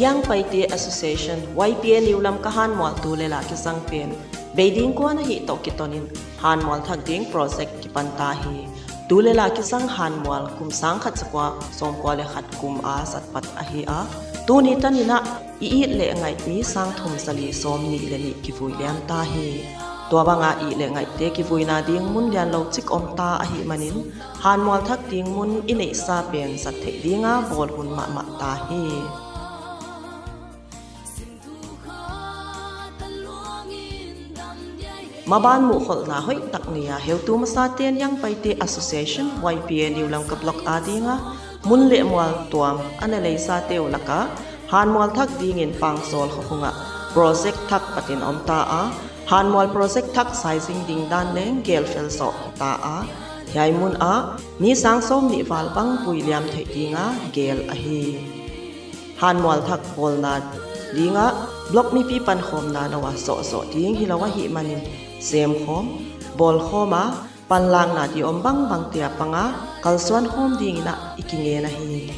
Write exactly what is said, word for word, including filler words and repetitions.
Young Paite Association, Y P A New Lamka hanmual tulel a kizang pen bei ding kuan ahih toh kiton in hanmual thak ding project kipan ta hi. Tulel a kizang hanmual kum sangkhat zakua sawmkua leh khat kum a zat pat ahi a, tuni tan in ah i it leh ngaih mi sangthum zali sawmnih leh nih kivui liam ta hi. Tuabang a it leh ngaihte kivuina ding mun lianlou chik om ta ahihman in hanmual thak ding mun i neihsa pen zat theih ding a bawl hun mahmah ta hi. Maban muhkholhna hoihtak nei a heutu masate'n Young Paite Association, Y P A New Lamka Block a ding a mun leh mual tuam a na leisate uh lak a hanmual thak ding in Pangzawl khua khung ah project thak pat in om ta a, hanmual project thak saizing ding dan leng gelfel zoh ta a, hiai mun ah mi sang sawmnih val bang vui liam theih ding a gel ahi. Hanmual thak bawlna ding ah block mipi pankhawmna nou a zohzoh ding hilou ahihman in semkhawm, bawlkhawm a panlakna di om bangbangte a pang a kalsuan khawm ding in ah i kingen ahi.